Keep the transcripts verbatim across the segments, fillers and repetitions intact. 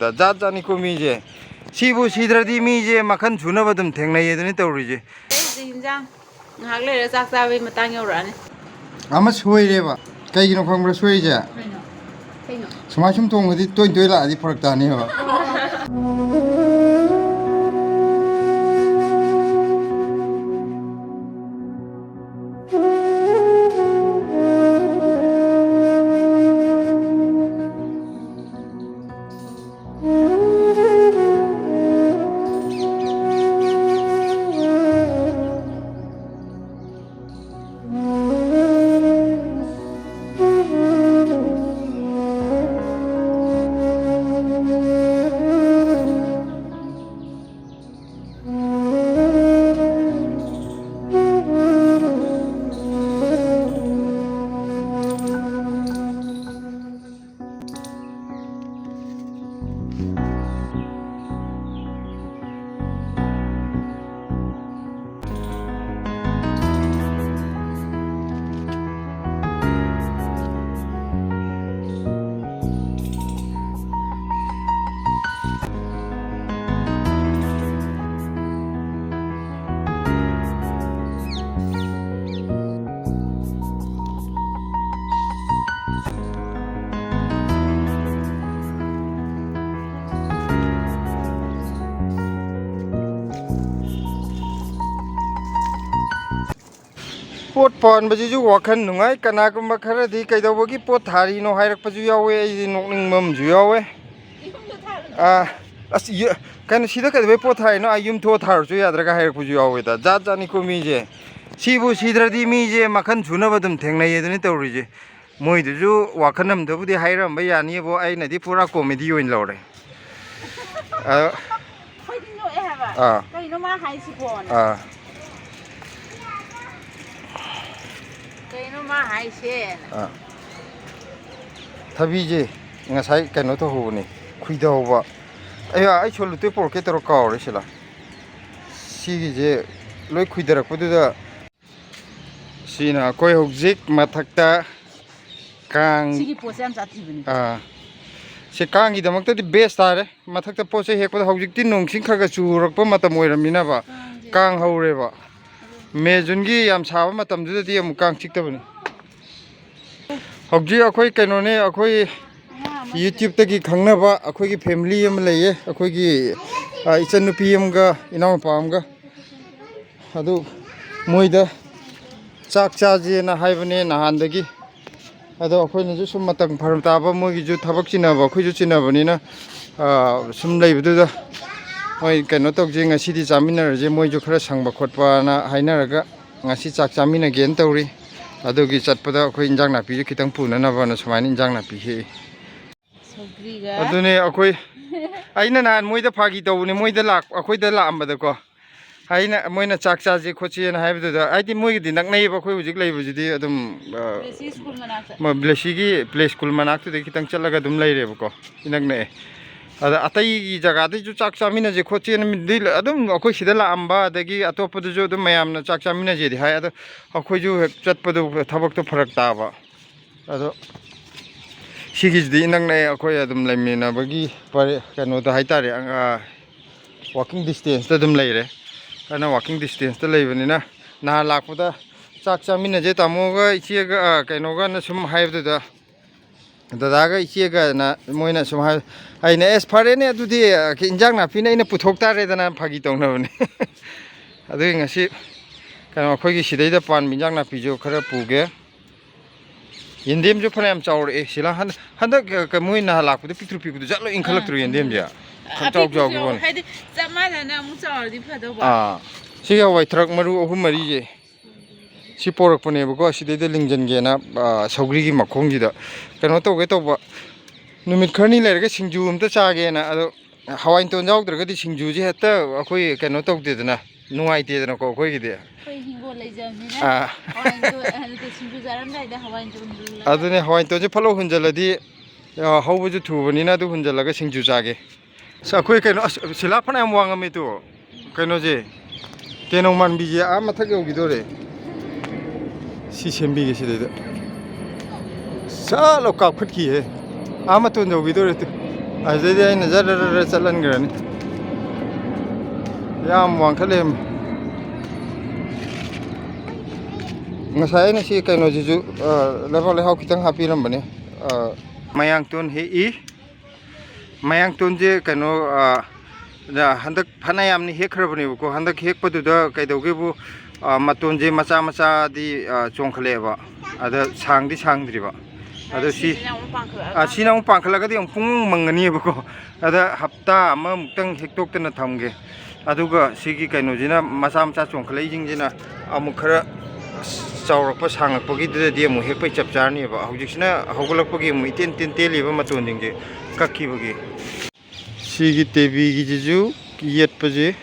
ꯖꯥꯠ ꯖꯥꯠꯅꯤꯀꯣ ꯃꯤꯁꯦ꯫ ꯁꯤꯕꯨ ꯁꯤꯗ꯭ꯔꯗꯤ ꯃꯤꯁꯦ ꯃꯈꯜ ꯁꯨꯅꯕ ꯑꯗꯨꯝ ꯊꯦꯡꯅꯩ ꯑꯗꯨꯅꯤ ꯇꯧꯔꯤꯁꯦ꯫ ꯑꯩꯗꯤ ꯍꯤꯟꯖꯥꯡ ꯉꯥꯏꯍꯥꯛ ꯂꯩꯔ ꯆꯥꯛ ꯆꯥꯕꯩ ꯃꯇꯥꯡ ꯌꯧꯔꯛꯑꯅꯤ꯫ ꯑꯃ ꯁꯣꯏꯔꯦꯕ꯫ ꯀꯩꯒꯤꯅꯣ ꯈꯪꯕ꯭ꯔꯥ ꯁꯣꯏꯔꯤꯁꯦ? ꯀꯩꯅꯣ? ꯀꯩꯅꯣ? ꯁꯨꯃꯥꯏ ꯁꯨꯝ ꯊꯣꯡꯉꯗꯤ ꯇꯣꯏ ꯇꯣꯏ ꯂꯥꯛꯑꯗꯤ ꯐꯔꯛ ꯇꯥꯅꯦꯕ꯫ ꯄꯣꯠ ꯄꯥꯟꯕꯁꯤꯁꯨ ꯋꯥꯈꯜ ꯅꯨꯡꯉꯥꯏ꯫ ꯀꯅꯥꯒꯨꯝꯕ ꯈꯔꯗꯤ "ꯀꯩꯗꯧꯕꯒꯤ ꯄꯣꯠ ꯊꯥꯔꯤꯅꯣ?" ꯍꯥꯏꯔꯛꯄꯁꯨ ꯌꯥꯎꯋꯦ꯫ ꯑꯩꯗꯤ ꯅꯣꯛꯅꯤꯡꯕ ꯑꯃꯁꯨ ꯌꯥꯎꯋꯦ꯫ ꯑꯥ, ꯑꯁ, ꯌ-, ꯀꯩꯅꯣ, ꯁꯤꯗ ꯀꯩꯗꯧꯕꯩ ꯄꯣꯠ ꯊꯥꯔꯤꯅꯣ? ꯑꯥ, ꯌꯨꯝ ꯊꯣꯛꯑ ꯊꯥꯔꯨꯆꯣ ꯌꯥꯗ꯭ꯔꯒ ꯍꯥꯏꯔꯛꯄꯁꯨ ꯌꯥꯎꯋꯦꯗ꯫ ꯖꯥꯠ ꯖꯥꯠꯅꯤꯀꯣ ꯃꯤꯁꯦ꯫ ꯁꯤꯕꯨ ꯁꯤꯗ꯭ꯔꯗꯤ ꯃꯤꯁꯦ ꯃꯈꯜ ꯁꯨꯅꯕ ꯑꯗꯨꯝ ꯊꯦꯡꯅꯩ ꯑꯗꯨꯅꯤ ꯇꯧꯔꯤꯁꯦ꯫ ꯃꯣꯏꯗꯨꯁꯨ ꯋꯥꯈꯜ ꯑꯃꯗꯕꯨꯗꯤ ꯍꯥꯏꯔꯝꯕ ꯌꯥꯅꯤꯕꯣ, ꯑꯩꯅꯗꯤ ꯄꯨꯔꯥ comedy ꯑꯣꯏꯅ ꯂꯧꯔꯦ꯫ ꯑ, ꯑꯩꯈꯣꯏꯗꯤ ꯅꯣꯛꯑꯦ ꯍꯥꯏꯕ꯫ ꯑꯥ꯫ ꯀꯩꯅꯣ ꯃꯥ ꯍꯥꯏꯁꯤꯕꯣꯅ꯫ ꯑꯥ꯫ ꯀꯩꯅꯣ ꯃꯥ ꯍꯥꯏꯁꯦꯅ꯫ ꯑꯥ꯫ ꯊꯕꯤꯁꯦ ꯉꯁꯥꯏ ꯀꯩꯅꯣ ꯇꯧꯍꯧꯕꯅꯤ, ꯈꯨꯏꯗꯍꯧꯕ꯫ ꯑꯩ, ꯑꯩ ꯁꯣꯂꯨꯇꯦꯞ ꯄꯣꯔꯛꯀꯦ ꯇꯧꯔ ꯀꯥꯎꯔꯦ ꯁꯤꯂꯥ꯫ ꯁꯤꯒꯤꯁꯦ ꯂꯣꯏ ꯈꯨꯏꯗꯔꯛꯄꯗꯨꯗ꯫ ꯁꯤꯅ ꯑꯩꯈꯣꯏ ꯍꯧꯖꯤꯛ ꯃꯊꯛꯇ ꯀꯥꯡ ꯁꯤꯒꯤ ꯄꯣꯠꯁꯦ ꯌꯥꯝ ꯁꯥꯊꯤꯕꯅꯤ꯫ ꯑꯥ, ꯁꯤ ꯀꯥꯡꯒꯤꯗꯃꯛꯇꯗꯤ ꯕꯦꯁ ꯇꯥꯔꯦ꯫ ꯃꯊꯛꯇ ꯄꯣꯠ ꯆꯩ ꯍꯦꯛꯄꯗ ꯍꯧꯖꯤꯛꯇꯤ ꯅꯣꯡ ꯆꯤꯡ ꯈꯔ ꯈꯔ ꯆꯨꯔꯛꯄ ꯃꯇꯝ ꯑꯣꯏꯔꯝꯃꯤꯅꯕ ꯀꯥꯡ ꯍꯧꯔꯦꯕ꯫ ꯃꯦ ꯖꯨꯟꯒꯤ ꯌꯥꯝ ꯁꯥꯕ ꯃꯇꯝꯗꯨꯗꯗꯤ ꯑꯃꯨꯛ ꯀꯥꯡ ꯆꯤꯛꯇꯕꯅꯤ꯫ ꯍꯧꯖꯤꯛ ꯑꯩꯈꯣꯏ ꯀꯩꯅꯣꯅꯦ, ꯑꯩꯈꯣꯏ YouTubeꯇꯒꯤ ꯈꯪꯅꯕ ꯑꯩꯈꯣꯏꯒꯤ ꯐꯦꯃꯤꯂꯤ ꯑꯃ ꯂꯩꯌꯦ꯫ ꯑꯩꯈꯣꯏꯒꯤ, ꯑ, ꯏꯆꯟꯅꯨꯄꯤ ꯑꯃꯒ ꯏꯅꯥꯎꯅꯨꯄꯥ ꯑꯃꯒ꯫ ꯑꯗꯨ ꯃꯣꯏꯗ ꯆꯥꯛ ꯆꯥꯁꯦꯅ ꯍꯥꯏꯕꯅꯦ ꯅꯍꯥꯟꯗꯒꯤ꯫ ꯑꯗꯣ ꯑꯩꯈꯣꯏꯅꯁꯨ ꯁꯨꯝ ꯃꯇꯝ ꯐꯔꯛ ꯇꯥꯕ, ꯃꯣꯏꯒꯤꯁꯨ ꯊꯕꯛ ꯆꯤꯟꯅꯕ, ꯑꯩꯈꯣꯏꯁꯨ ꯆꯤꯟꯅꯕꯅꯤꯅ, ꯑ, ꯁꯨꯝ ꯂꯩꯕꯗꯨꯗ ꯃꯣꯏ ꯀꯩꯅꯣ ꯇꯧꯁꯦ, ꯉꯁꯤꯗꯤ ꯆꯥꯃꯤꯟꯅꯔꯁꯦ, ꯃꯣꯏꯁꯨ ꯈꯔ ꯁꯪꯕ ꯈꯣꯠꯄꯅ ꯍꯥꯏꯅꯔꯒ ꯉꯁꯤ ꯆꯥꯛ ꯆꯥꯃꯤꯟꯅꯒꯦꯅ ꯇꯧꯔꯤ꯫ ꯑꯗꯨꯒꯤ ꯆꯠꯄꯗ ꯑꯩꯈꯣꯏ ꯏꯟꯖꯥꯡ ꯅꯥꯄꯤꯁꯨ ꯈꯤꯇꯪ ꯄꯨꯅꯅꯕꯅ ꯁꯨꯃꯥꯏꯅ ꯏꯟꯖꯥꯡ ꯅꯥꯄꯤ ꯍꯦꯛꯏ꯫ ꯁꯧꯒ꯭ꯔꯤꯒ꯫ ꯑꯗꯨꯅꯦ ꯑꯩꯈꯣꯏ, ꯑꯩꯅ ꯅꯍꯥꯟ ꯃꯣꯏꯗ ꯐꯥꯒꯤ ꯇꯧꯕꯅꯦ, ꯃꯣꯏꯗ ꯂꯥꯛ-, ꯑꯩꯈꯣꯏꯗ ꯂꯥꯛꯑꯝꯕꯗꯀꯣ꯫ ꯑꯩꯅ, ꯃꯣꯏꯅ ꯆꯥꯛ ꯆꯥꯁꯦ ꯈꯣꯠꯁꯦꯅ ꯍꯥꯏꯕꯗꯨꯗ, ꯍꯥꯏꯗꯤ ꯃꯣꯏꯒꯤꯗꯤ ꯅꯛꯅꯩꯌꯦꯕ, ꯑꯩꯈꯣꯏ ꯍꯧꯖꯤꯛ ꯂꯩꯕꯁꯤꯗꯤ ꯑꯗꯨꯝ, ꯑ, ꯕ꯭ꯂꯦꯁꯤ ꯁ꯭ꯀꯨꯜ ꯃꯅꯥꯛꯇ꯫ ꯃ-, ꯕ꯭ꯂꯦꯁꯤꯒꯤ ꯄ꯭ꯂꯦ ꯁ꯭ꯀꯨꯜ ꯃꯅꯥꯛꯇꯨꯗꯒꯤ ꯈꯤꯇꯪ ꯆꯠꯂꯒ ꯑꯗꯨꯝ ꯂꯩꯔꯦꯕꯀꯣ, ꯏꯅꯛ ꯅꯛꯑꯦ꯫ ꯑꯗ ꯑꯇꯩꯒꯤ ꯖꯒꯥꯗꯩꯁꯨ ꯆꯥꯛ ꯆꯥꯃꯤꯟꯅꯁꯦ ꯈꯣꯠꯁꯦꯅ ꯃꯤꯗꯤ ꯑꯗꯨꯝ ꯑꯩꯈꯣꯏ ꯁꯤꯗ ꯂꯥꯛꯑꯝꯕ, ꯑꯗꯒꯤ ꯑꯇꯣꯞꯄꯗꯁꯨ ꯑꯗꯨꯝ ꯃꯌꯥꯝꯅ ꯆꯥꯛ ꯆꯥꯃꯤꯟꯅꯁꯦꯗꯤ ꯍꯥꯏ, ꯑꯗꯣ ꯑꯩꯈꯣꯏꯁꯨ ꯍꯦꯛ ꯆꯠꯄꯗꯣ ꯊꯕꯛꯇꯣ ꯐꯔꯛ ꯇꯥꯕ꯫ ꯑꯗꯣ ꯁꯤꯒꯤꯁꯤꯗꯤ ꯏꯅꯛ ꯅꯛꯑꯦ, ꯑꯩꯈꯣꯏ ꯑꯗꯨꯝ ꯂꯩꯃꯤꯟꯅꯕꯒꯤ ꯄꯔꯦ-, ꯀꯩꯅꯣꯗ ꯍꯥꯏꯇꯥꯔꯦ, ꯑ, walking distanceꯇ ꯑꯗꯨꯝ ꯂꯩꯔꯦ꯫ ꯑꯗꯨꯅ walking distanceꯇ ꯂꯩꯕꯅꯤꯅ ꯅꯍꯥꯟ ꯂꯥꯛꯄꯗ ꯆꯥꯛ ꯆꯥꯃꯤꯟꯅꯁꯦ ꯇꯥꯃꯣꯒ ꯏꯆꯦꯒ, ꯑ, ꯀꯩꯅꯣꯒꯅ ꯁꯨꯝ ꯍꯥꯏꯕꯗꯨꯗ, ꯗꯗꯥꯒ ꯏꯆꯦꯒꯅ ꯃꯣꯏꯅ ꯁꯨꯝ ꯍꯥꯏ, ꯑꯩꯅ, "ꯑꯦꯁ, ꯐꯔꯦꯅꯦ, ꯑꯗꯨꯗꯤ, ꯑ, ꯏꯟꯖꯥꯡ ꯅꯥꯄꯤꯅ ꯑꯩꯅ ꯄꯨꯊꯣꯛ ꯇꯥꯔꯦꯗꯅ" ꯐꯥꯒꯤ ꯇꯧꯅꯕꯅꯦ꯫ ꯑꯗꯨꯒꯤ ꯉꯁꯤ ꯀꯩꯅꯣ, ꯑꯩꯈꯣꯏꯒꯤ ꯁꯤꯗꯩꯗ ꯄꯥꯟꯕ ꯏꯟꯖꯥꯡ ꯅꯥꯄꯤꯁꯨ ꯈꯔ ꯄꯨꯒꯦ꯫ ꯌꯦꯟꯗꯦꯝꯁꯨ ꯐꯅꯌꯥꯝ ꯆꯥꯎꯔꯛꯑꯦ꯫ ꯁꯤꯂꯥ ꯍꯟ-, ꯍꯟꯗꯛ, ꯑ, ꯀ-, ꯃꯣꯏ ꯅꯍꯥꯟ ꯂꯥꯛꯄꯗ ꯄꯤꯛꯇ꯭ꯔꯨ ꯄꯤꯛꯄꯗꯣ ꯖꯠ ꯂꯣꯏ ꯏꯟꯈꯠꯂꯛꯇ꯭ꯔꯣ ꯑꯥ꯫ ꯌꯦꯟꯗꯦꯝꯁꯦ? ꯈꯪꯆꯥꯎ ꯑꯄꯤꯛꯄꯁꯨ ꯆꯥꯎꯈꯤꯕ ꯌꯥꯎꯋꯦ꯫ ꯋꯥꯅꯤ꯫ ꯍꯥꯏꯗꯤ ꯆꯞ ꯃꯥꯟꯅꯅ ꯑꯃꯨꯛ ꯆꯥꯎꯔꯗꯤ ꯐꯗꯧꯕ꯫ ꯑꯥ꯫ ꯁꯤꯒꯤ ꯍꯋꯥꯏ ꯊꯔꯥꯛ ꯃꯔꯨ ꯑꯍꯨꯝ ꯃꯔꯤꯁꯦ ꯁꯤ ꯄꯣꯔꯛꯄꯅꯦꯕꯀꯣ, ꯁꯤꯗꯩꯗ ꯂꯤꯡꯖꯟꯒꯦꯅ, ꯑ, ꯁꯧꯒ꯭ꯔꯤꯒꯤ ꯃꯈꯣꯡꯁꯤꯗ꯫ ꯀꯩꯅꯣ ꯇꯧꯒꯦ ꯇꯧꯕ, ꯅꯨꯃꯤꯠ ꯈꯔꯅꯤ ꯂꯩꯔꯒ ꯁꯤꯡꯖꯨ ꯑꯝꯇ ꯆꯥꯒꯦꯅ꯫ ꯑꯗꯣ ꯍꯋꯥꯏ ꯃꯇꯣꯟ ꯌꯥꯎꯗ꯭ꯔꯒꯗꯤ ꯁꯤꯡꯖꯨꯁꯦ ꯍꯦꯛꯇ ꯑꯩꯈꯣꯏ ꯀꯩꯅꯣ ꯇꯧꯗꯦꯗꯅ, ꯅꯨꯡꯉꯥꯏꯇꯦꯗꯅꯀꯣ ꯑꯩꯈꯣꯏꯒꯤꯗꯤ꯫ ꯑꯩꯈꯣꯏ ꯍꯤꯡꯒꯣꯜ ꯂꯩꯖꯕꯅꯤꯅ ꯑꯥ꯫ ꯍꯋꯥꯏ ꯃꯇꯣꯟ, ꯑ, ꯅꯠꯇꯦ, ꯁꯤꯡꯖꯨ ꯆꯥꯔꯝꯗꯥꯏꯗ ꯍꯋꯥꯏ ꯃꯇꯣꯟ ꯍꯨꯜꯂꯒ꯫ ꯑꯗꯨꯅꯦ, ꯍꯋꯥꯏ ꯃꯇꯣꯟꯁꯦ ꯐꯠ ꯂꯥꯎ ꯍꯨꯟꯖꯜꯂꯗꯤ, ꯑ, ꯍꯧꯕꯁꯨ ꯊꯨꯕꯅꯤꯅ ꯑꯗꯨ ꯍꯨꯟꯖꯜꯂꯒ ꯁꯤꯡꯖꯨ ꯆꯥꯒꯦ꯫ ꯑꯁ, ꯑꯩꯈꯣꯏ ꯀꯩꯅꯣ, ꯑꯁ, ꯁꯤꯂꯥ ꯐꯅꯌꯥꯝ ꯋꯥꯡꯉꯝꯃꯦ ꯇꯨ꯫ ꯀꯩꯅꯣꯁꯦ, ꯇꯦꯅꯧ ꯃꯥꯟꯕꯤꯁꯦ ꯑꯥ ꯃꯊꯛ ꯌꯧꯈꯤꯗꯣꯔꯦ꯫ ꯁꯤ ꯁꯦꯝꯕꯤꯒꯦ ꯁꯤꯗꯩꯗ꯫ ꯁꯠ ꯂꯥꯎ ꯀꯥꯞꯈꯠꯈꯤꯍꯦ꯫ ꯑꯥ ꯃꯇꯣꯟ ꯌꯧꯈꯤꯗꯧꯔꯦ ꯇꯨ꯫ ꯑꯗꯨꯗꯩꯗꯤ ꯑꯩꯅ ꯖꯔ ꯖꯔ ꯖꯔ ꯆꯠꯍꯟꯈ꯭ꯔꯅꯤ꯫ ꯌꯥꯝ ꯋꯥꯡꯈꯠ ꯂꯩꯔꯝꯃꯦ꯫ ꯉꯁꯥꯏ ꯑꯩꯅ ꯁꯤ ꯀꯩꯅꯣꯁꯤꯁꯨ, ꯑ, ꯂꯩꯕꯥꯛ ꯂꯩꯍꯥꯎ ꯈꯤꯇꯪ ꯍꯥꯞꯄꯤꯔꯝꯕꯅꯦ꯫ ꯑ, ꯃꯌꯥꯡꯇꯣꯟ ꯍꯦꯛꯏ꯫ ꯃꯌꯥꯡꯇꯣꯟꯁꯦ ꯀꯩꯅꯣ, ꯑ, ꯍꯟꯗꯛ ꯐꯅ ꯌꯥꯝꯅ ꯍꯦꯛꯈ꯭ꯔꯕꯅꯦꯕꯀꯣ꯫ ꯍꯟꯗꯛ ꯍꯦꯛꯄꯗꯨꯗ ꯀꯩꯗꯧꯒꯦꯕꯨ, ꯑ, ꯃꯇꯣꯟꯁꯦ ꯃꯆꯥ ꯃꯆꯥꯗꯤ, ꯑ, ꯆꯣꯡꯈꯠꯂꯛꯑꯦꯕ꯫ ꯑꯗ ꯁꯥꯡꯗꯤ ꯁꯥꯡꯗ꯭ꯔꯤꯕ꯫ ꯑꯗꯣ ꯁꯤ, ꯁꯤꯁꯤꯅ ꯑꯃꯨꯛ ꯄꯥꯟꯈꯠꯂꯛꯑꯀꯥꯟꯗ ꯑ, ꯁꯤꯅ ꯑꯃꯨꯛ ꯄꯥꯟꯈꯠꯂꯒꯗꯤ ꯑꯃꯨꯛ ꯄꯨꯡꯃꯨꯛ ꯃꯪꯒꯅꯤꯕꯀꯣ꯫ ꯑꯗ ꯍꯞꯇꯥ ꯑꯃꯃꯨꯛꯇꯪ ꯍꯦꯛꯇꯣꯛꯇꯅ ꯊꯝꯒꯦ꯫ ꯑꯗꯨꯒ ꯁꯤꯒꯤ ꯀꯩꯅꯣꯁꯤꯅ, ꯃꯆꯥ ꯃꯆꯥ ꯆꯣꯡꯈꯠꯂꯛꯏꯁꯤꯡꯁꯤꯅ ꯑꯃꯨꯛ ꯈꯔ ꯆꯥꯎꯔꯛꯄ, ꯁꯥꯡꯉꯛꯄꯒꯤꯗꯨꯗꯗꯤ ꯑꯃꯨꯛ ꯍꯦꯛꯄꯩ ꯆꯞ ꯆꯥꯔꯅꯦꯕ꯫ ꯍꯧꯖꯤꯛꯁꯤꯅ ꯍꯧꯒꯠꯂꯛꯄꯒꯤ ꯑꯃꯨꯛ ꯏꯇꯦꯟ ꯇꯦꯟ ꯇꯦꯜꯂꯤꯕ ꯃꯇꯣꯟꯁꯤꯡꯁꯦ ꯀꯛꯈꯤꯕꯒꯤ꯫ ꯁꯤꯒꯤ ꯇꯦꯕꯤꯒꯤꯁꯤꯁꯨ ꯌꯦꯠꯄꯁꯦ,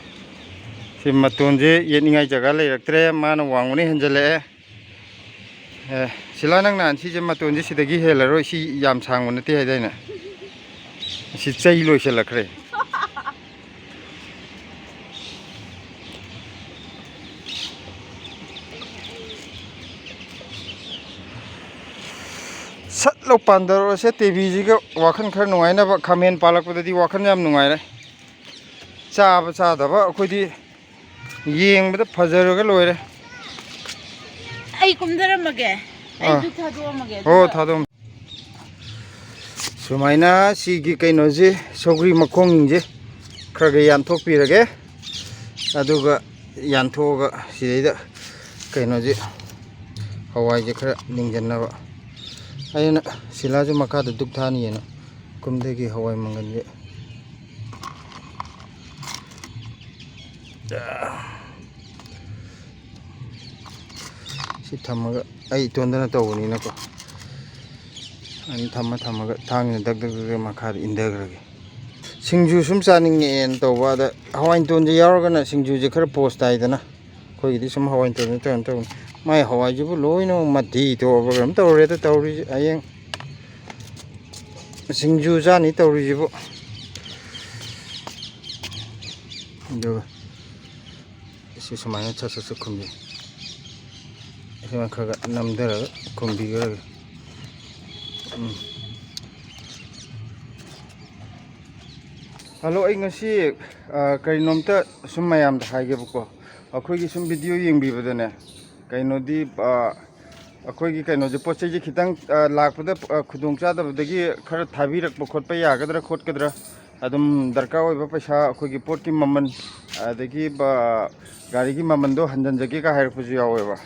ꯁꯤ ꯃꯇꯣꯟꯁꯦ ꯌꯦꯠꯅꯤꯡꯉꯥꯏ ꯖꯒꯥ ꯂꯩꯔꯛꯇ꯭ꯔꯦ, ꯃꯥꯅ ꯋꯥꯡꯕꯅ ꯍꯦꯟꯖꯜꯂꯛꯑꯦ꯫ ꯑꯦ, ꯁꯤꯂꯥ, ꯅꯪ ꯅꯍꯥꯟ ꯁꯤꯁꯦ ꯃꯇꯣꯟꯁꯦ ꯁꯤꯗꯒꯤ ꯍꯦꯜꯂꯔꯣꯏ, ꯁꯤ ꯌꯥꯝ ꯁꯥꯡꯕ ꯅꯠꯇꯦ ꯍꯥꯏꯗꯥꯏꯅꯦ? ꯁꯤ ꯆꯩ ꯂꯣꯏꯁꯤꯜꯂꯛꯈ꯭ꯔꯦ꯫ ꯁꯠ ꯂꯧ ꯄꯥꯟꯊꯔꯛꯑꯁꯦ꯫ ꯇꯦꯕꯤꯁꯤꯒ ꯋꯥꯈꯜ ꯈꯔ ꯅꯨꯡꯉꯥꯏꯅꯕ꯫ ꯈꯥꯃꯦꯟ ꯄꯥꯜꯂꯛꯄꯗꯗꯤ ꯋꯥꯈꯜ ꯌꯥꯝ ꯅꯨꯡꯉꯥꯏꯔꯦ꯫ ꯆꯥꯕ ꯆꯥꯗꯕ ꯑꯩꯈꯣꯏꯗꯤ ꯌꯦꯡꯕꯗ ꯐꯖꯔꯒ ꯂꯣꯏꯔꯦ꯫ ꯑꯩ ꯀꯨꯝꯊꯔꯝꯃꯒꯦ꯫ ꯑꯩ ꯑꯥ꯫ ꯗꯨꯛ ꯊꯥꯗꯣꯛꯑꯝꯃꯒꯦ, ꯍꯣ, ꯑꯗꯨꯒ ꯊꯥꯗꯣꯛꯑꯝꯃꯦ꯫ ꯁꯨꯃꯥꯏꯅ ꯁꯤꯒꯤ ꯀꯩꯅꯣꯁꯤ, ꯁꯧꯒ꯭ꯔꯤ ꯃꯈꯣꯡꯁꯤꯡꯁꯦ ꯈꯔ ꯈꯔ ꯌꯥꯟꯊꯣꯛꯄꯤꯔꯒꯦ꯫ ꯑꯗꯨꯒ ꯌꯥꯟꯊꯣꯛꯑꯒ ꯁꯤꯗꯩꯗ ꯀꯩꯅꯣꯁꯦ, ꯍꯋꯥꯏꯁꯦ ꯈꯔ ꯂꯤꯡꯖꯟꯅꯕ꯫ ꯑꯩꯅ ꯁꯤꯂꯥꯁꯨ ꯃꯈꯥꯗ ꯗꯨꯛ ꯊꯥꯅꯤꯑꯅ ꯀꯨꯝꯗꯒꯤ ꯍꯋꯥꯏ ꯃꯪꯒꯟꯁꯦ ꯁꯤ ꯊꯝꯃꯒ, ꯑꯩ ꯏꯇꯣꯟꯗꯅ ꯇꯧꯕꯅꯤꯅꯀꯣ, ꯑꯗꯨꯝ ꯊꯝꯃ ꯊꯝꯃꯒ ꯊꯥꯡꯁꯤꯅ ꯗꯛ ꯗꯛ ꯗꯛ ꯗꯛ ꯃꯈꯥꯗ ꯏꯟꯊꯈ꯭ꯔꯒꯦ꯫ ꯁꯤꯡꯖꯨ ꯁꯨꯝ ꯆꯥꯅꯤꯡꯉꯛꯑꯦꯅ ꯇꯧꯕ, ꯑꯗ ꯍꯋꯥꯏ ꯏꯇꯣꯟꯁꯦ ꯌꯥꯎꯔꯒꯅ ꯁꯤꯡꯖꯨꯁꯦ ꯈꯔ ꯄꯣꯁ ꯇꯥꯏꯗꯅ꯫ ꯑꯩꯈꯣꯏꯒꯤꯗꯤ ꯁꯨꯝ ꯍꯋꯥꯏ ꯏꯇꯣꯟꯁꯦ ꯇꯧꯔ ꯇꯧꯕꯅꯤ꯫ ꯃꯥꯏ ꯍꯋꯥꯏꯁꯤꯕꯨ ꯂꯣꯏꯅꯃꯛ ꯃꯊꯤ ꯊꯣꯛꯑꯕ ꯀꯩꯅꯣꯝ ꯇꯧꯔꯦꯗ ꯇꯧꯔꯤꯁꯦ꯫ ꯍꯌꯦꯡ ꯁꯤꯡꯖꯨ ꯆꯥꯅꯤ ꯇꯧꯔꯤꯁꯤꯕꯨ꯫ ꯑꯗꯨꯒ ꯁꯤ ꯁꯨꯃꯥꯏꯅ ꯁꯠ ꯁꯠ ꯁꯠ ꯈꯨꯝꯕꯤ꯫ ꯁꯨꯃꯥꯏꯅ ꯈꯔ ꯈꯔ ꯅꯝꯊꯔꯒ ꯈꯨꯝꯕꯤꯈ꯭ꯔꯒꯦ꯫ ꯎꯝ꯫ ꯍꯜꯂꯣ, ꯑꯩ ꯉꯁꯤ, ꯑ, ꯀꯔꯤꯅꯣꯝꯇ ꯁꯨꯝ ꯃꯌꯥꯝꯗ ꯍꯥꯏꯒꯦꯕꯀꯣ꯫ ꯑꯩꯈꯣꯏꯒꯤ ꯁꯨꯝ ꯚꯤꯗꯤꯑꯣ ꯌꯦꯡꯕꯤꯕꯗꯅꯦ, ꯀꯩꯅꯣꯗꯤ, ꯑ, ꯑꯩꯈꯣꯏꯒꯤ ꯀꯩꯅꯣꯁꯦ, ꯄꯣꯠ ꯆꯩꯁꯦ ꯈꯤꯇꯪ, ꯑ, ꯂꯥꯛꯄꯗ, ꯑ, ꯈꯨꯗꯣꯡ ꯆꯥꯗꯕꯗꯒꯤ ꯈꯔ ꯊꯥꯕꯤꯔꯛꯄ ꯈꯣꯠꯄ ꯌꯥꯒꯗ꯭ꯔꯥ ꯈꯣꯠꯀꯗ꯭ꯔꯥ, ꯑꯗꯨꯝ ꯗꯔꯀꯥꯔ ꯑꯣꯏꯕ ꯄꯩꯁꯥ, ꯑꯩꯈꯣꯏꯒꯤ ꯄꯣꯠꯀꯤ ꯃꯃꯜ, ꯑꯗꯒꯤ, ꯑ, ꯒꯥꯔꯤꯒꯤ ꯃꯃꯜꯗꯣ ꯍꯟꯖꯟꯖꯒꯦꯒ ꯍꯥꯏꯔꯛꯄꯁꯨ ꯌꯥꯎꯋꯦꯕ꯫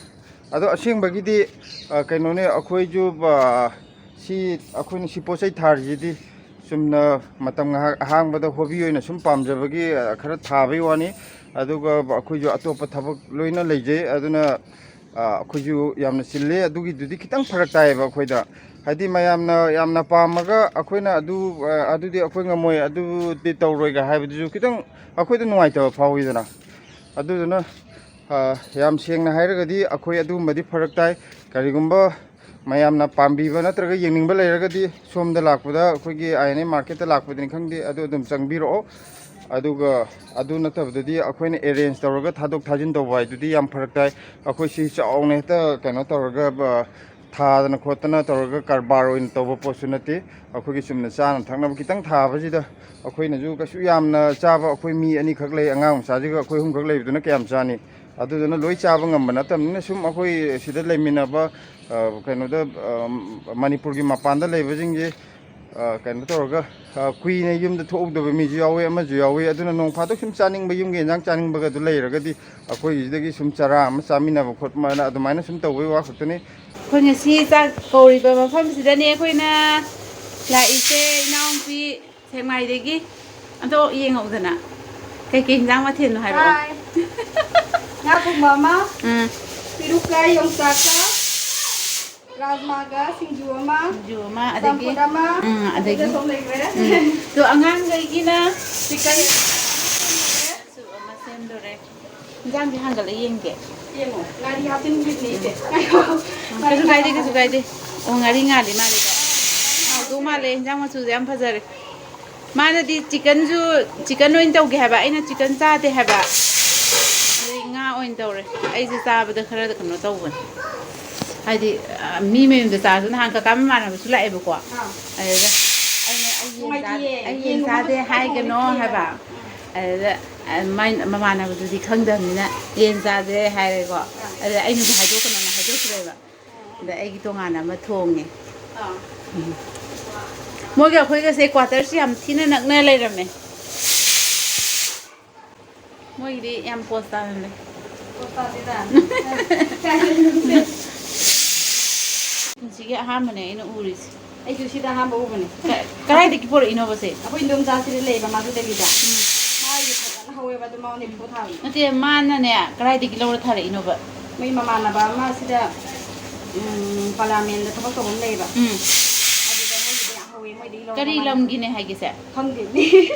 ꯑꯗꯣ ꯑꯁꯦꯡꯕꯒꯤꯗꯤ, ꯑ, ꯀꯩꯅꯣꯅꯦ, ꯑꯩꯈꯣꯏꯁꯨ, ꯑ, ꯁꯤ, ꯑꯩꯈꯣꯏꯅ ꯁꯤ ꯄꯣꯠ ꯆꯩ ꯊꯥꯔꯤꯁꯤꯗꯤ ꯆꯨꯝꯅ ꯃꯇꯝ ꯉꯥꯏꯍꯥꯛ ꯑꯍꯥꯡꯕꯗ ꯍꯣꯕꯤ ꯑꯣꯏꯅ ꯁꯨꯝ ꯄꯥꯝꯖꯕꯒꯤ, ꯑ, ꯈꯔ ꯊꯥꯕꯩ ꯋꯥꯅꯤ꯫ ꯑꯗꯨꯒ ꯑꯩꯈꯣꯏꯁꯨ ꯑꯇꯣꯞꯄ ꯊꯕꯛ ꯂꯣꯏꯅ ꯂꯩꯖꯩ꯫ ꯑꯗꯨꯅ, ꯑ, ꯑꯩꯈꯣꯏꯁꯨ ꯌꯥꯝꯅ ꯆꯤꯜꯂꯤ꯫ ꯑꯗꯨꯒꯤꯗꯨꯗꯤ ꯈꯤꯇꯪ ꯐꯔꯛ ꯇꯥꯏꯌꯦꯕ ꯑꯩꯈꯣꯏꯗ꯫ ꯍꯥꯏꯗꯤ ꯃꯌꯥꯝꯅ ꯌꯥꯝꯅ ꯄꯥꯝꯃꯒ ꯑꯩꯈꯣꯏꯅ ꯑꯗꯨ, ꯑ, "ꯑꯗꯨꯗꯤ ꯑꯩꯈꯣꯏ ꯉꯝꯃꯣꯏ, ꯑꯗꯨꯗꯤ ꯇꯧꯔꯣꯏꯒ" ꯍꯥꯏꯕꯗꯨꯁꯨ ꯈꯤꯇꯪ ꯑꯩꯈꯣꯏꯗ ꯅꯨꯡꯉꯥꯏꯇꯕ ꯐꯥꯎꯋꯤꯗꯅ꯫ ꯑꯗꯨꯗꯨꯅ, ꯑ, ꯌꯥꯝ ꯁꯦꯡꯅ ꯍꯥꯏꯔꯒꯗꯤ ꯑꯩꯈꯣꯏ ꯑꯗꯨꯒꯨꯝꯕꯗꯤ ꯐꯔꯛ ꯇꯥꯏ꯫ ꯀꯔꯤꯒꯨꯝꯕ ꯃꯌꯥꯝꯅ ꯄꯥꯝꯕꯤꯕ ꯅꯠꯇ꯭ꯔꯒ ꯌꯦꯡꯅꯤꯡꯕ ꯂꯩꯔꯒꯗꯤ ꯁꯣꯝꯗ ꯂꯥꯛꯄꯗ, ꯑꯩꯈꯣꯏꯒꯤ ꯑꯥꯏ ꯑꯦꯟ ꯑꯦ ꯃꯥꯔꯀꯦꯠꯇ ꯂꯥꯛꯄꯗꯅꯤ ꯈꯪꯗꯦ, ꯑꯗꯨ ꯑꯗꯨꯝ ꯆꯪꯕꯤꯔꯛꯑꯣ꯫ ꯑꯗꯨꯒ ꯑꯗꯨ ꯅꯠꯇꯕꯗꯗꯤ ꯑꯩꯈꯣꯏꯅ ꯑꯦꯔꯦꯟꯖ ꯇꯧꯔꯒ ꯊꯥꯗꯣꯛ ꯊꯥꯖꯤꯟ ꯇꯧꯕ ꯍꯥꯏꯗꯨꯗꯤ ꯌꯥꯝ ꯐꯔꯛ ꯇꯥꯏ꯫ ꯑꯩꯈꯣꯏ ꯁꯤ ꯆꯥꯎꯅ ꯍꯦꯛꯇ ꯀꯩꯅꯣ ꯇꯧꯔꯒ, ꯕ-, ꯊꯥꯗꯅ ꯈꯣꯠꯇꯅ ꯇꯧꯔꯒ ꯀꯔꯕꯥꯔ ꯑꯣꯏꯅ ꯇꯧꯕ ꯄꯣꯠꯁꯨ ꯅꯠꯇꯦ꯫ ꯑꯩꯈꯣꯏꯒꯤ ꯆꯨꯝꯅ ꯆꯥꯅ ꯊꯛꯅꯕ ꯈꯤꯇꯪ ꯊꯥꯕꯁꯤꯗ ꯑꯩꯈꯣꯏꯅꯁꯨ ꯀꯩꯁꯨ ꯌꯥꯝꯅ ꯆꯥꯕ, ꯑꯩꯈꯣꯏ ꯃꯤ ꯑꯅꯤꯈꯛ ꯂꯩ, ꯑꯉꯥꯡ ꯃꯆꯥꯁꯤꯒ ꯑꯩꯈꯣꯏ ꯑꯍꯨꯝꯈꯛ ꯂꯩꯕꯗꯨꯅ ꯀꯌꯥꯝ ꯆꯥꯅꯤ? ꯑꯗꯨꯗꯨꯅ ꯂꯣꯏ ꯆꯥꯕ ꯉꯝꯕ ꯅꯠꯇꯕꯅꯤꯅ, ꯁꯨꯝ ꯑꯩꯈꯣꯏ ꯁꯤꯗ ꯂꯩꯃꯤꯟꯅꯕ, ꯑ, ꯀꯩꯅꯣꯗ, ꯑ, ꯃꯅꯤꯄꯨꯔꯒꯤ ꯃꯄꯥꯟꯗ ꯂꯩꯕꯁꯤꯡꯁꯦ, ꯑ, ꯀꯩꯅꯣ ꯇꯧꯔꯒ, ꯑ, ꯀꯨꯏꯅ ꯌꯨꯝꯗ ꯊꯣꯛꯍꯧꯗꯕ ꯃꯤꯁꯨ ꯌꯥꯎꯋꯤ, ꯑꯃꯁꯨ ꯌꯥꯎꯋꯤ꯫ ꯑꯗꯨꯅ ꯅꯣꯡ ꯐꯥꯗꯣꯛ ꯁꯨꯝ ꯆꯥꯅꯤꯡꯕ, ꯌꯨꯝꯒꯤ ꯏꯟꯖꯥꯡ ꯆꯥꯅꯤꯡꯕꯒ ꯑꯗꯨ ꯂꯩꯔꯒꯗꯤ ꯑꯩꯈꯣꯏꯒꯤꯁꯤꯗꯒꯤ ꯁꯨꯝ ꯆꯔꯥ ꯑꯃ ꯆꯥꯃꯤꯟꯅꯕ ꯈꯣꯠꯄ ꯑꯗꯨꯃꯥꯏꯅ ꯁꯨꯝ ꯇꯧꯕꯒꯤ ꯋꯥ ꯈꯛꯇꯅꯤ꯫ ꯑꯩꯈꯣꯏ ꯉꯁꯤ ꯆꯥꯛ ꯀꯧꯔꯤꯕ ꯃꯐꯝꯁꯤꯗꯅꯦ ꯑꯩꯈꯣꯏꯅ ꯂꯥꯛꯏꯁꯦ, ꯏꯅꯥꯎꯄꯤ ꯁꯦꯛꯃꯥꯏꯗꯒꯤ꯫ ꯑꯗꯣ ꯌꯦꯡꯉꯛꯎꯗꯅ, ꯀꯩꯀꯩ ꯍꯤꯟꯖꯥꯡ ꯃꯊꯦꯜꯅꯣ ꯍꯥꯏꯔꯛꯑꯣ꯫ ꯍꯥꯏ꯫ ꯉꯥ ꯊꯣꯡꯕ ꯑꯃ, ꯎꯝ꯫ ꯄꯤꯔꯨꯛꯀ ꯌꯣꯡꯆꯥꯛꯀ, ꯔꯥꯖꯃꯥꯒ ꯁꯤꯡꯖꯨ ꯑꯃ, ꯁꯤꯡꯖꯨ ꯑꯃ, ꯑꯗꯒꯤ, ꯆꯝꯐꯨꯠ ꯑꯃ, ꯎꯝ, ꯑꯗꯒꯤ, ꯑꯗꯨꯗ ꯁꯣꯝ ꯂꯩꯈ꯭ꯔꯦ꯫ ꯎꯝ꯫ ꯑꯗꯣ ꯑꯉꯥꯡꯈꯩꯒꯤꯅ ꯆꯤꯛꯀꯟ ꯁꯨꯞ ꯑꯃ ꯁꯦꯝꯗꯣꯔꯦ꯫ ꯏꯟꯖꯥꯡꯁꯦ ꯍꯥꯡꯒꯠꯂ ꯌꯦꯡꯒꯦ꯫ ꯌꯦꯡꯉꯣ, ꯉꯥꯔꯤ ꯍꯥꯞꯆꯤꯟꯈꯤꯕꯅꯦ ꯏꯆꯦ꯫ ꯎꯝ, ꯀꯩꯁꯨ ꯀꯥꯏꯗꯦ, ꯀꯩꯁꯨ ꯀꯥꯏꯗꯦ꯫ ꯑꯣ, ꯉꯥꯔꯤ ꯉꯥꯜꯂꯤ ꯃꯥꯜꯂꯦꯀꯣ꯫ ꯍꯥꯎꯗꯧ ꯃꯥꯜꯂꯦ, ꯏꯟꯖꯥꯡ ꯃꯆꯨꯁꯦ ꯌꯥꯝ ꯐꯖꯔꯦ꯫ ꯃꯥꯅꯗꯤ ꯆꯤꯛꯀꯟꯁꯨ, ꯆꯤꯛꯀꯟ ꯑꯣꯏꯅ ꯇꯧꯒꯦ ꯍꯥꯏꯕ, ꯑꯩꯅ ꯆꯤꯛꯀꯟ ꯆꯥꯗꯦ ꯍꯥꯏꯕ꯫ ꯑꯗꯩ ꯉꯥ ꯑꯣꯏꯅ ꯇꯧꯔꯦ꯫ ꯑꯩꯁꯦ ꯆꯥꯕꯗ ꯈꯔ ꯀꯩꯅꯣ ꯇꯧꯕꯅꯦ꯫ ꯍꯥꯏꯗꯤ, ꯑ, ꯃꯤ ꯃꯌꯨꯝꯗ ꯆꯥꯔꯁꯨ, ꯅꯍꯥꯟ ꯀꯀꯥ ꯃꯃꯥꯟꯅꯕꯁꯨ ꯂꯥꯛꯑꯦꯕꯀꯣ꯫ ꯑꯥ꯫ ꯑꯗꯨꯗ ꯑꯩꯅ ꯑꯩ ꯌꯦꯟ ꯆꯥ-, ꯅꯨꯡꯉꯥꯏꯇꯤꯌꯦ꯫ ꯑꯩ ꯌꯦꯟ ꯌꯦꯟꯒꯨꯝꯕ ꯆꯥꯗꯦ ꯈꯛꯇ ꯍꯥꯏꯒꯅꯣ ꯆꯥꯊꯣꯛꯑꯣ꯫ ꯍꯥꯏꯕ꯫ ꯎꯝ꯫ ꯑꯗꯨꯗ, ꯑ, ꯃꯥꯏ ꯃꯃꯥꯟꯅꯕꯗꯨꯗꯤ ꯈꯪꯗꯕꯅꯤꯅ ꯌꯦꯟ ꯆꯥꯗꯦ ꯍꯥꯏꯔꯦꯀꯣ꯫ ꯑꯥ꯫ ꯑꯗꯨꯗ ꯑꯩꯅꯁꯨ ꯍꯥꯏꯗꯣꯛꯀꯅꯣꯅ ꯍꯥꯏꯗꯣꯛꯇ꯭ꯔꯦꯕ꯫ ꯑꯥ꯫ ꯑꯗ ꯑꯩꯒꯤ ꯇꯣꯉꯥꯟꯅ ꯑꯃ ꯊꯣꯡꯉꯦ꯫ ꯑꯥ꯫ ꯎꯝ꯫ ꯃꯣꯏꯒ ꯑꯩꯈꯣꯏꯒꯁꯦ quarters ꯌꯥꯝ ꯊꯤꯅ ꯅꯛꯅ ꯂꯩꯔꯝꯃꯦ꯫ ꯃꯣꯏꯒꯤꯗꯤ ꯌꯥꯝ ꯄꯣꯁ ꯇꯥꯍꯜꯂꯦ꯫ ꯄꯣꯁ ꯇꯥꯗꯦꯗ꯫ ꯄꯨꯟꯁꯤꯒꯤ ꯑꯍꯥꯟꯕꯅꯦ ꯑꯩꯅ ꯎꯔꯤꯁꯦ꯫ ꯑꯩꯁꯨ ꯁꯤꯗ ꯑꯍꯥꯟꯕ ꯎꯕꯅꯦ꯫ ꯀ-, ꯀꯗꯥꯏꯗꯒꯤ ꯄꯣꯔꯛꯏꯅꯣꯕ ꯁꯦ? ꯑꯩꯈꯣꯏ ꯏꯟꯗꯣꯝꯆꯥ ꯁꯤꯗ ꯂꯩꯕ, ꯃꯥꯁꯨ ꯗꯦꯜꯂꯤꯗ꯫ ꯎꯝ꯫ ꯃꯥꯒꯤ ꯐꯖꯅ ꯍꯧꯋꯦꯕ, ꯑꯗꯨ ꯃꯉꯣꯟꯗ ꯄꯣꯠ ꯊꯥꯕꯅꯦ꯫ ꯅꯠꯇꯦ, ꯃꯥꯅꯅꯦ, ꯀꯗꯥꯏꯗꯒꯤ ꯂꯧꯔ ꯊꯥꯔꯛꯏꯅꯣꯕ? ꯃꯣꯏ ꯃꯃꯥꯟꯅꯕ ꯑꯃ ꯁꯤꯗ, ꯎꯝ, ꯄꯥꯔꯂꯤꯌꯥꯃꯦꯟꯗ ꯊꯕꯛ ꯇꯧꯕ ꯑꯃ ꯂꯩꯌꯦꯕ꯫ ꯎꯝ꯫ ꯑꯗꯨꯗ ꯃꯣꯏꯒꯤꯗꯤ ꯌꯥꯝ ꯍꯧꯋꯦ, ꯃꯣꯏꯗꯒꯤ ꯂꯧꯔ ꯀꯔꯤ ꯃꯃꯥꯟꯅꯕ ꯂꯝꯒꯤꯅꯦ ꯍꯥꯏꯒꯦꯁꯦ? ꯈꯪꯗꯦꯅꯦ꯫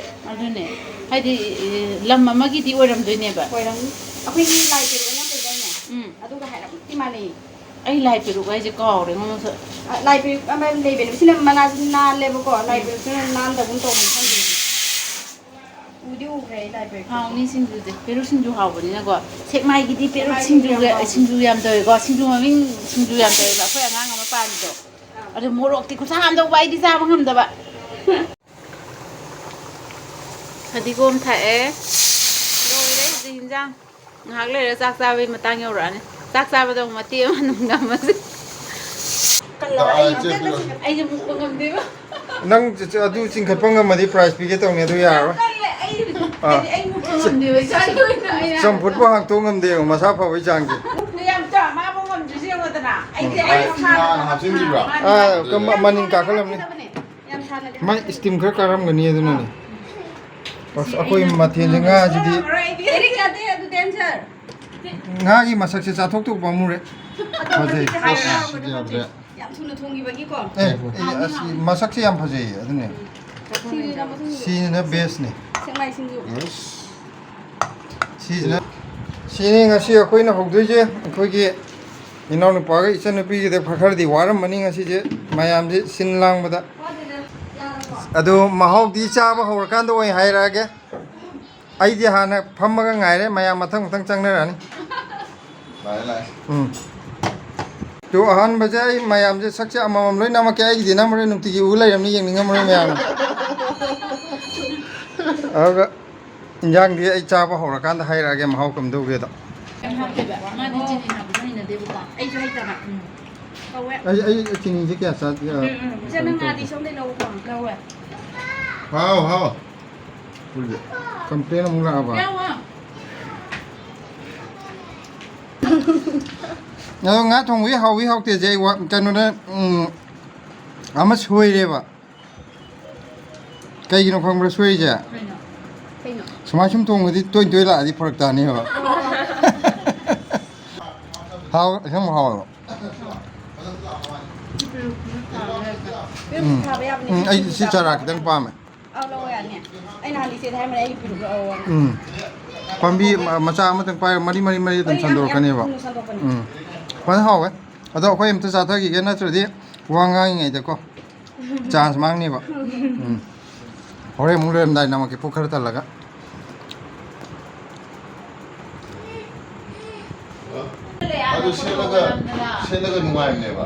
ꯑꯗꯨꯅꯦ꯫ ꯍꯥꯏꯗꯤ, ꯑꯦ, ꯂꯝ ꯑꯃꯒꯤꯗꯤ ꯑꯣꯏꯔꯝꯗꯣꯏꯅꯦꯕ꯫ ꯑꯣꯏꯔꯝꯅꯤ꯫ ꯑꯩꯈꯣꯏꯒꯤ ꯂꯥꯏ ꯄꯦꯔꯨꯛ ꯑꯃ ꯂꯩꯗꯥꯏꯅꯦ? ꯎꯝ꯫ ꯑꯗꯨꯒ ꯍꯥꯏꯔꯞꯇꯤ ꯃꯥꯟꯅꯩꯌꯦ꯫ ꯑꯩ ꯂꯥꯏ ꯄꯦꯔꯨꯛ ꯍꯥꯏꯁꯦ ꯀꯥꯎꯔꯦ ꯉꯣ ꯃꯁꯛ꯫ ꯑ, ꯂꯥꯏ ꯄꯦꯔꯨꯛ ꯑꯃ ꯂꯩꯕꯅꯦ꯫ ꯁꯤꯅ ꯃꯅꯥꯁꯤ ꯅꯥꯜꯂꯦꯕꯀꯣ꯫ ꯂꯥꯏ ꯎꯝ꯫ ꯄꯦꯔꯨꯛꯁꯤꯅ ꯅꯥꯟꯗꯒꯨꯝ ꯇꯧꯕꯅꯤ ꯈꯪꯗꯦ꯫ ꯎꯗꯤ ꯎꯈ꯭ꯔꯦ ꯑꯩ ꯂꯥꯏ ꯄꯦꯔꯨꯛꯇꯣ꯫ ꯍꯥꯎꯅꯤ ꯁꯤꯡꯖꯨꯁꯦ꯫ ꯄꯦꯔꯨꯛ ꯁꯤꯡꯖꯨ ꯍꯥꯎꯕꯅꯤꯅꯀꯣ꯫ ꯁꯦꯛꯃꯥꯏꯒꯤꯗꯤ ꯄꯦꯔꯨꯛ ꯁꯦꯛꯃꯥꯏꯒꯤꯗꯤ ꯁꯤꯡꯖꯨꯒ, ꯌꯥꯝ ꯍꯥꯎꯕꯅꯤ꯫ ꯁꯤꯡꯖꯨ ꯌꯥꯝ ꯇꯧꯋꯦꯀꯣ꯫ ꯁꯤꯡꯖꯨ ꯃꯃꯤꯡ ꯁꯤꯡꯖꯨ ꯌꯥꯝ ꯇꯧꯋꯦꯕ꯫ ꯑꯩꯈꯣꯏ ꯑꯉꯥꯡ ꯑꯃ ꯄꯥꯟꯕꯗꯣ꯫ ꯑꯥ꯫ ꯑꯗꯨ ꯃꯣꯔꯣꯛꯇꯤ ꯈꯨꯠꯁꯥ ꯑꯃ ꯇꯧꯕ, ꯑꯩꯗꯤ ꯆꯥꯕ ꯉꯝꯗꯕ꯫ ꯐꯗꯤꯒꯣꯝ ꯊꯥꯛꯑꯦ꯫ ꯂꯣꯏꯔꯦ ꯍꯧꯖꯤꯛ ꯍꯤꯟꯖꯥꯡ꯫ ꯉꯥꯏꯍꯥꯛ ꯂꯩꯔ ꯆꯥꯛ ꯆꯥꯕꯒꯤ ꯃꯇꯥꯡ ꯌꯧꯔꯛꯑꯅꯤ꯫ ꯆꯥꯛ ꯆꯥꯕꯗ ꯑꯃꯨꯛ ꯃꯇꯦꯛ ꯑꯃ ꯑꯗꯨꯝ ꯅꯝꯃꯁꯤ꯫ ꯀꯜꯂꯕ? ꯑꯩ ꯑꯥ, ꯆꯦ, ꯄꯤꯔꯣ꯫ ꯑꯩꯁꯦ ꯃꯨꯛꯄ ꯉꯝꯗꯦꯕ꯫ ꯅꯪ ꯆꯦ, ꯆꯦ, ꯑꯗꯨ ꯆꯤꯡꯈꯠꯄ ꯉꯝꯃꯗꯤ prize ꯄꯤꯒꯦ ꯇꯧꯅꯤ, ꯑꯗꯨ ꯌꯥꯔꯔꯣꯏ꯫ ꯀꯜꯂꯦ, ꯑꯩ, ꯑꯥ꯫ ꯍꯥꯏꯗꯤ ꯑꯩ ꯃꯨꯛꯄ ꯉꯝꯗꯦꯕ, ꯏꯁꯥꯒꯤ ꯑꯣꯏꯅ ꯑꯩꯅ꯫ ꯆꯝꯐꯨꯠꯄꯨ ꯍꯥꯡꯇꯣꯛ ꯉꯝꯗꯦ ꯌꯦꯡꯉꯣ, ꯃꯁꯥ ꯐꯕꯩ ꯆꯥꯡꯁꯦ꯫ ꯃꯨꯛꯄ ꯌꯥꯝ ꯆꯥ-, ꯃꯥꯕꯨ ꯉꯝꯗ꯭ꯔꯤꯁꯦ ꯌꯦꯡꯉꯣꯗꯅ꯫ ꯑꯩꯗꯤ ꯎꯝ꯫ ꯑꯩ ꯉꯥ ꯍꯥꯟꯅ ꯍꯥꯞꯆꯤꯟꯈꯤꯕ꯭ꯔꯣ? ꯑꯥ, ꯀꯝ-, ꯃꯅꯤꯟ ꯀꯥꯈꯠꯂꯝꯅꯤ꯫ ꯌꯥꯝ ꯁꯥꯟꯅꯗꯦ꯫ ꯃꯥꯏ steam ꯈꯔ ꯀꯥꯔꯝꯒꯅꯤ ꯑꯗꯨꯅꯅꯦ꯫ ꯑꯁ, ꯑꯩꯈꯣꯏ ꯃꯊꯦꯜꯁꯦ ꯉꯥꯁꯤꯗꯤ꯫ ꯑꯦꯔꯤꯛ ꯌꯥꯗꯦ, ꯑꯗꯨ danger꯫ ꯉꯥꯒꯤ ꯃꯁꯛꯁꯦ ꯆꯥꯊꯣꯛꯇꯧ ꯄꯥꯝꯃꯨꯔꯦ꯫ ꯐꯖꯩ꯫ ꯑꯁ, ꯌꯥꯗ꯭ꯔꯦ꯫ ꯌꯥꯝ ꯊꯨꯅ ꯊꯣꯡꯈꯤꯕꯒꯤꯀꯣ꯫ ꯑꯦ, ꯑꯦ, ꯍꯥꯎꯅꯤ, ꯑꯁ, ꯍꯥꯎꯅꯤ꯫ ꯃꯁꯛꯁꯦ ꯌꯥꯝ ꯐꯖꯩꯌꯦ, ꯑꯗꯨꯅꯦ꯫ ꯁꯤꯡꯖꯨ ꯆꯥꯕ ꯁꯤꯡꯖꯨ꯫ ꯁꯤꯅ bestꯅꯦ꯫ ꯁꯦꯛꯃꯥꯏ ꯁꯤꯡꯖꯨ꯫ ꯑꯁ꯫ ꯁꯤꯁꯤꯅ, ꯁꯤꯅꯤ ꯉꯁꯤ ꯑꯩꯈꯣꯏꯅ ꯍꯧꯗꯣꯏꯁꯦ꯫ ꯑꯩꯈꯣꯏꯒꯤ ꯏꯅꯥꯎꯅꯨꯄꯥꯒ ꯏꯆꯟꯅꯨꯄꯤꯒꯤꯗ ꯈꯔ ꯈꯔꯗꯤ ꯋꯥꯔꯝꯃꯅꯤ ꯉꯁꯤꯁꯦ, ꯃꯌꯥꯝꯁꯦ ꯁꯤꯟ ꯂꯥꯡꯕꯗ꯫ ꯋꯥꯗꯦꯗ, ꯌꯥꯔꯕꯣ? ꯑꯗꯨ ꯃꯍꯥꯎꯗꯤ ꯆꯥꯕ ꯍꯧꯔꯀꯥꯟꯗ ꯑꯣꯏ ꯍꯥꯏꯔꯛꯑꯒꯦ꯫ ꯑꯩꯗꯤ ꯍꯥꯟꯅ ꯐꯝꯃꯒ ꯉꯥꯏꯔꯦ, ꯃꯌꯥꯝ ꯃꯊꯪ ꯃꯊꯪ ꯆꯪꯅꯔꯛꯑꯅꯤ꯫ ꯂꯥꯛꯑꯦ, ꯂꯥꯛꯑꯦ꯫ ꯎꯝ꯫ ꯑꯗꯨ ꯑꯍꯥꯟꯕꯁꯦ ꯑꯩ ꯃꯌꯥꯝꯁꯦ ꯁꯛꯁꯦ ꯑꯃꯃꯝ ꯂꯣꯏ ꯅꯝꯃꯛꯀꯦ, ꯑꯩꯒꯤꯗꯤ ꯅꯝꯃꯔꯣꯏ, ꯅꯨꯡꯇꯤꯒꯤ ꯎ ꯂꯩꯔꯝꯅꯤ, ꯌꯦꯡꯅꯤꯡꯉꯝꯃꯔꯣꯏ ꯃꯌꯥꯝꯅ꯫ ꯑꯗꯨꯒ ꯏꯟꯖꯥꯡꯗꯤ ꯑꯩ ꯆꯥꯕ ꯍꯧꯔꯀꯥꯟꯗ ꯍꯥꯏꯔꯛꯑꯒꯦ ꯃꯍꯥꯎ ꯀꯝꯗꯧꯒꯦꯗꯣ꯫ ꯌꯥꯝ ꯍꯥꯞꯇꯦꯕ꯫ ꯃꯥꯗꯤ ꯆꯤꯅꯤ ꯍꯥꯞꯄꯗꯣ ꯍꯩꯅꯗꯦꯕꯀꯣ꯫ ꯑꯩꯁꯨ ꯍꯩꯇꯕ꯫ ꯎꯝ꯫ ꯇꯧꯋꯦ꯫ ꯑꯩ, ꯑꯩ ꯆꯤꯅꯤꯁꯦ ꯀꯌꯥ ꯆꯥꯗꯦ꯫ ꯎꯝ, ꯎꯝ꯫ ꯏꯆꯦ, ꯅꯪ ꯉꯥꯗꯤ ꯁꯣꯝꯗꯩ ꯂꯧꯀꯣ꯫ ꯂꯧꯋꯦ꯫ ꯍꯥꯎ, ꯍꯥꯎ꯫ ꯀꯝꯄ꯭ꯂꯦꯟ ꯑꯃꯨꯛ ꯂꯥꯛꯑꯕ? ꯌꯥꯎꯋꯣ꯫ ꯑꯗꯣ ꯉꯥ ꯊꯣꯡꯕꯒꯤ ꯍꯥꯎꯏ ꯍꯥꯎꯇꯦꯁꯦ ꯑꯩ ꯋꯥ-, ꯀꯩꯅꯣꯗ, ꯎꯝ, ꯑꯃ ꯁꯣꯏꯔꯦꯕ꯫ ꯀꯩꯒꯤꯅꯣ ꯈꯪꯕ꯭ꯔꯥ ꯁꯣꯏꯔꯤꯁꯦ? ꯀꯩꯅꯣ? ꯀꯩꯅꯣ? ꯁꯨꯃꯥꯏ ꯁꯨꯝ ꯊꯣꯡꯕꯗꯤ ꯇꯣꯏ ꯇꯣꯏ ꯂꯥꯛꯑꯗꯤ ꯐꯔꯛ ꯇꯥꯅꯦꯕ꯫ ꯍꯥꯎ, ꯑꯁꯦꯡꯕ ꯍꯥꯎꯋꯦꯕ꯫ ꯎꯝ꯫ ꯎꯝ, ꯑꯩ ꯁꯤ ꯆꯥꯔꯥ ꯈꯤꯇꯪ ꯄꯥꯝꯃꯦ꯫ ꯑꯧ, ꯂꯧꯑꯣ, ꯌꯥꯅꯤ꯫ ꯑꯩ ꯅꯍꯥꯟ ꯏꯆꯦꯗ ꯍꯥꯏꯕꯅꯦ, ꯑꯩꯒꯤ ꯄꯤꯔꯨꯛ ꯂꯧꯑꯣꯅ꯫ ꯎꯝ꯫ ꯄꯥꯝꯕꯤ ꯃ-, ꯃꯆꯥ ꯑꯃꯇꯪ ꯄꯥꯏꯔꯒ ꯃꯔꯤ ꯃꯔꯤ ꯃꯔꯤ ꯑꯗꯨꯝ ꯍꯣꯏ, ꯌꯥꯝ, ꯌꯥꯝ ꯁꯟꯗꯣꯔꯛꯀꯅꯦꯕ꯫ ꯊꯨꯅ ꯁꯟꯗꯣꯛꯄꯅꯦ꯫ ꯎꯝ꯫ ꯐꯖꯅ ꯍꯥꯎꯋꯦ꯫ ꯑꯗꯣ ꯑꯩꯈꯣꯏ ꯑꯝꯇ ꯆꯥꯊꯈꯤꯒꯦ, ꯅꯠꯇ꯭ꯔꯗꯤ ꯋꯥ ꯉꯥꯡꯉꯤꯉꯩꯗꯀꯣ ꯆꯥꯟꯁ ꯃꯥꯡꯅꯦꯕ꯫ ꯎꯝ꯫ ꯍꯣꯔꯦꯟ ꯑꯃꯨꯛ ꯂꯣꯏꯔꯝꯗꯥꯏ ꯅꯝꯃꯛꯀꯦ, ꯄꯨꯛ ꯈꯔ ꯊꯜꯂꯒ꯫ ꯑꯗꯨ ꯁꯦꯠꯂꯒ, ꯁꯦꯠꯂꯒ ꯅꯨꯡꯉꯥꯏꯕꯅꯦꯕ꯫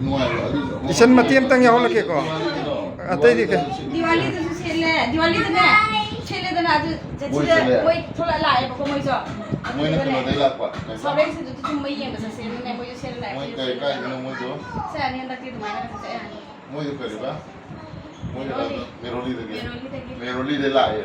ꯅꯨꯡꯉꯥꯏꯕ꯫ ꯑꯗꯨ ꯏꯆꯟ, ꯃꯇꯦꯛ ꯑꯝꯇꯪ ꯌꯥꯎꯍꯜꯂꯛꯀꯦꯀꯣ꯫ ꯗꯤꯋꯥꯂꯤꯒꯤꯗꯣ꯫ ꯑꯇꯩꯗꯤ ꯀꯩ? ꯗꯤꯋꯥꯂꯤꯗꯁꯨ ꯁꯦꯠꯂꯦ꯫ ꯗꯤꯋꯥꯂꯤꯗꯅꯦ ꯁꯦꯠꯂꯦꯗꯅ ꯑꯗꯨ ꯃꯣꯏ ꯆꯠꯁꯤꯗ ꯆꯠꯂꯦ꯫ ꯃꯣꯏ ꯊꯣꯛꯂꯛꯑ ꯂꯥꯛꯑꯦꯕꯀꯣ ꯃꯣꯏꯁꯨ꯫ ꯃꯣꯏꯅ ꯑꯗꯨꯗꯨꯒꯅꯦ ꯀꯩꯅꯣꯗꯩ ꯂꯥꯛꯄ꯫ ꯁꯥꯎꯔꯦꯟ ꯁꯤꯗꯁꯨ ꯁꯨꯝ ꯃꯩ ꯌꯦꯡꯕ ꯆꯠꯁꯦꯅꯅꯦ ꯃꯣꯏꯁꯨ ꯁꯦꯠꯂ ꯂꯥꯛꯑꯦ꯫ ꯃꯣꯏ ꯀꯩ, ꯀꯥꯏꯗꯅꯣ ꯃꯣꯏꯗꯣ? ꯆꯠꯂꯅꯤ ꯍꯟꯗꯛꯇꯤ ꯑꯗꯨꯃꯥꯏꯅꯒ ꯆꯠ ꯌꯥꯅꯤ꯫ ꯃꯣꯏꯗꯣ ꯀꯔꯤꯕ? ꯃꯣꯏꯗꯣ ꯃꯦꯔꯣꯂꯤ꯫ ꯃꯦꯔꯣꯂꯤꯗꯒꯤ꯫ ꯃꯦꯔꯣꯂꯤꯗꯒꯤ꯫ ꯃꯦꯔꯣꯂꯤꯗꯩ ꯂꯥꯛꯑꯦ꯫